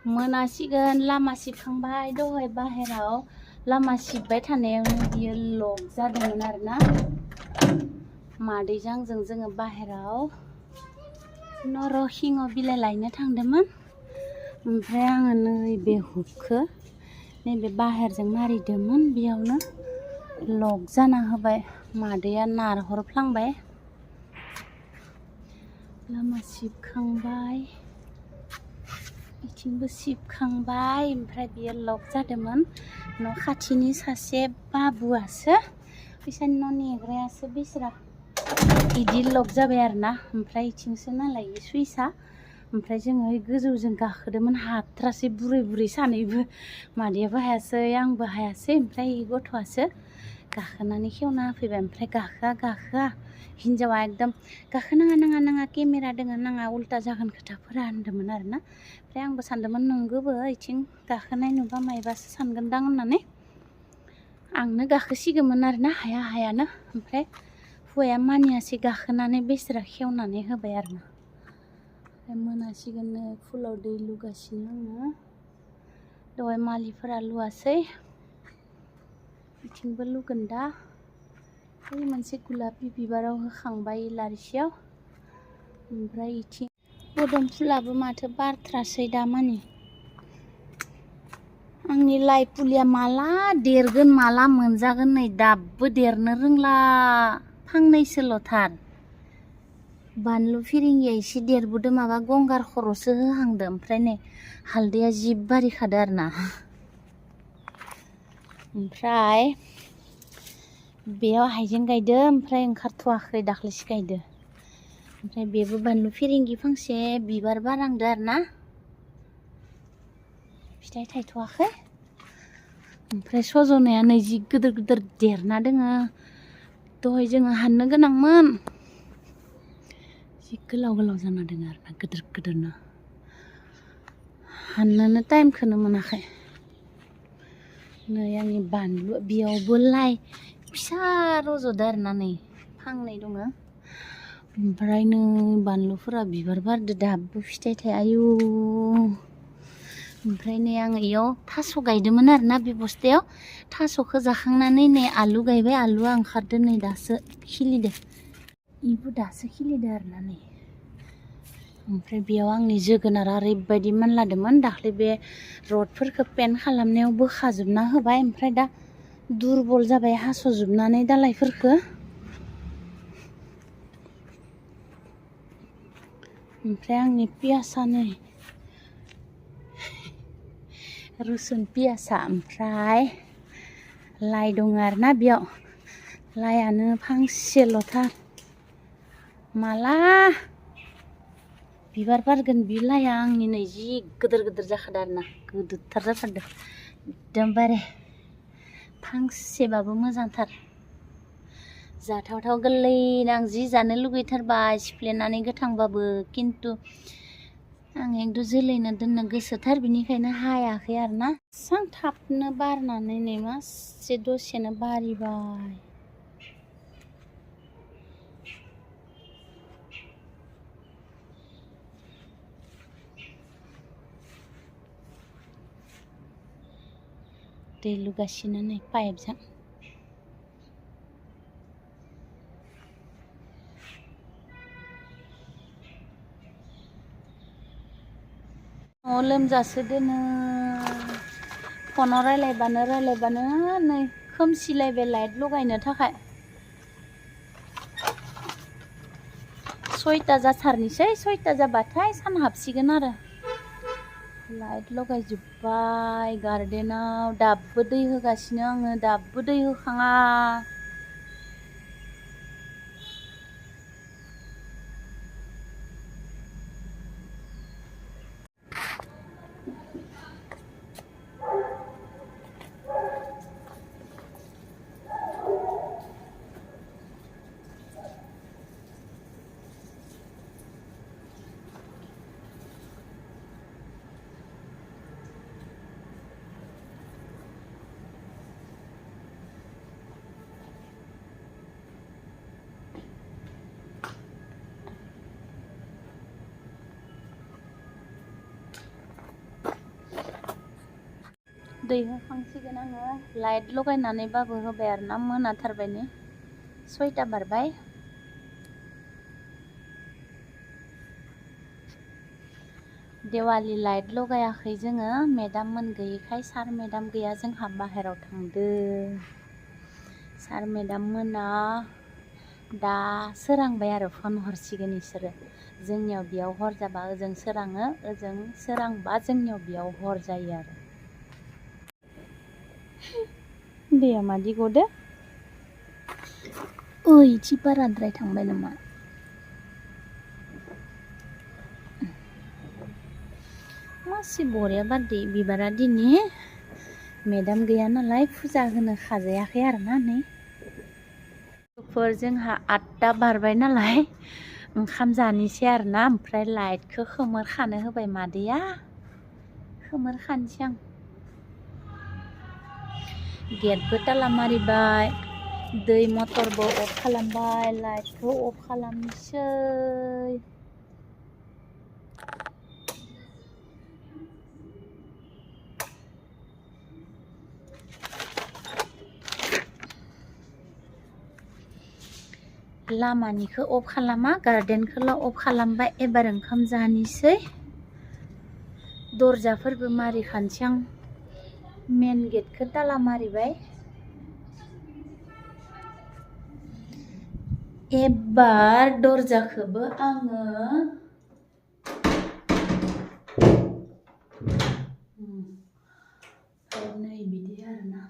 मोनासिगोन लामा सिबखांबाय दहाय बाहेराव लामा सिबबाय थानायावनो बियो लक जादोंमोन आरोना मादैजों आंजों जोङो बाहेराव नरसिंह बिलाइ लायनो थांदोंमोन ओमफ्राय आङो नैबे हुकखौ नैबे बाहेरजों मारिदोंमोन बेयावनो लक जाना होबाय मादैया नारहरफ्लांबाय लामा सिबखांबाय बिथिंबो सिबखांबाय ओमफ्राय बियो लक जादोंमोन न' खाथिनि सासे बाबुआसो फैसानि न' नेग्रायासो बेसरा इदि लक जाबाय आरोना ओमफ्राय इथिंसो नालाय सुइसआ ओमफ्राय जोङो गोजौजों गाखोदोंमोन हाथ्रासै बुरै बुरै सानैबो मादैयाबो हायासै आंबो हायासै ओमफ्राय गथ'आसो गाखोनानै खेवना होफैबाय ओमफ्राय गाखोआ हिन्जावा एकदम गाखोनाङा नाङा केमेरा दोङो नाङा उल्टा जागोन खोथाफोरा होनदोंमोन आरोना ओमफ्राय आंबो सानदोंमोन नंगौबो इथिं गाखोनाय नुबा मायबासो सानगोनदां होननानै आंनो गाखोसिगौमोन आरोना हायानो ओमफ्राय हौवाया मानियासै गाखोनानै बेसरा खेवनानै होबाय आरोना ओमफ्राय मोनासिगोननो फुलाव दै लुगासिनो आङो दहाय मालिफोरा लुवासै बिथिंबो लुगोन दा बै मोनसे गुलापि बिबाराव होखांबाय लारिसेयाव ओमफ्राय इथिं मोदोम फुलाबो माथो बारथ्रासै दामानि आंनि लाइ फुलिया माला देरगोन माला मोनजागोन नै दाबो देरनो रोंला फांनैसोल'थार बानलु फिरिंगिया एसे देरबोदो माबा गंगार खर'सो होहांदो ओमफ्राय नै हालदैया जिब बारिखादो आरोना ओमफ्राय बेयाव हाइजें गायदो ओमफ्राय ओंखारथ'वाखै दाख्लैसो गायदो ओमफ्राय बेबो बानलु फिरिंगि फांसे बिबार बारहांदो आरोना फिथाइ थायथ'वाखै ओमफ्राय सजनाया नै जि गिदिर देरना दोङो दहाय जोङो हाननो गोनांमोन जि गोलाव जाना दोङो आरोना गिदिरनो हाननोनो टाइमखौनो मोनाखै नै आंनि बानलु बेयावबो लाइ फिसा रज'दो आरोना नै फांनै दङ ओमफ्राय नै बानलुफोरा बिबार बारदो दाबो फिथाइ थाया आयु ओमफ्राय नै आङो इयाव थास' गायदोंमोन आरोना बे बस्थायाव थास'खौ जाखांनानै नै आलु गायबाय आलुआ ओंखारदो नै दासो खिलिदो इबो दासो खिलिदो आरोना नै ओमफ्राय बेयाव आंनि जोगोनारा ओरैबायदि मानलादोंमोन दाख्लै बे रडफोरखौ पेन्ट खालामनायाव बोखाजोबना होबाय ओमफ्राय दा दुरबल जाबाय हास'जोबनानै दालाइफोरखौ ओमफ्राय आंनि पियासा नै रुसुन पियासा ओमफ्राय लाइ दङ आरोना बेयाव लाइआनो फांसेल'थार माला बिबार बारगोन बे लाइआ आंनि नै जि गिदिर जाखादो आरोना गिदिरथार जाथारदो एकदमबारे फांसेबाबो मोजांथार जाथावथाव गोरलैनो आं जि जानो लुगैथारबाय सिफ्लेनानै गोथांबाबो खिन्थु आं एकदम जोलैनो दोननो गोसोथार बिनिखायनो हायाखै आरोना एसां थाबनो बारनानै नै मासे दसेनो बारिबाय दै लुगासिनो नै पाइपजों न'आव लोमजासो दोनो फनाव रायलायबानो नै खोमसिलायबाय लाइट लगायनो थाखाय 6टा जाथारनोसै 6टा जाबाथाय सान हाबसिगोन आरो लाइट लगायजोब्बाय गार्डेनाव दाबो दै होगासिनो आङो दाबो दै होखाङा दै होखांसिगोन आङो लाइट लगायनानैबाबो होबाय आरोना मोनाथारबाय नै 6टा बारबाय देवालि लाइट लगायाखै जोङो मेडाम मोन गैयैखाय सार मेडाम गैया जोंहा बाहेराव थांदो सार मेडाम मोना दा सोरांबाय आरो फन हरसिगोन इसोरो जोंनियाव बेयाव हर जाबा ओजों सोराङो ओजों सोरांबा जोंनियाव बेयाव हर जायो आरो दैया मादि गदो ओइ इथि बाराद्राय थांबाय नामा मासि बरिया बारदे बिबारा दिनै मेडाम गैया नालाय फुजा होनो खाजायाखै आरोना नै जोंहा 8टा बारबाय नालाय ओंखाम जानोसै आरोना ओमफ्राय लाइटखौ खोमोर खानो होबाय मादैया खोमोर खानोसै आं गेटबो ताला मारिबाय दै मटरबो अफ खालामबाय लाइटखौ अफ खालामनोसै लामानिखौ अफ खालामा गार्डेनखौल' अफ खालामबाय एबार ओंखाम जानोसै दरजाफोरबो मारि खानोसै आं मेन गेटखौ ताला मारिबाय एबार दरजाखौबो आङो नै बिदि आरोना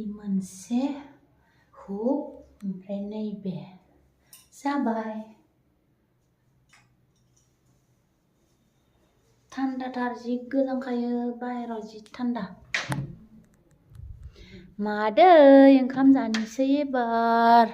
मोनसे हुक ओमफ्राय नैबे जाबाय थान्दाथार जि गोजांखायो बाहेराव जि थान्दा मादै ओंखाम जानोसै एबार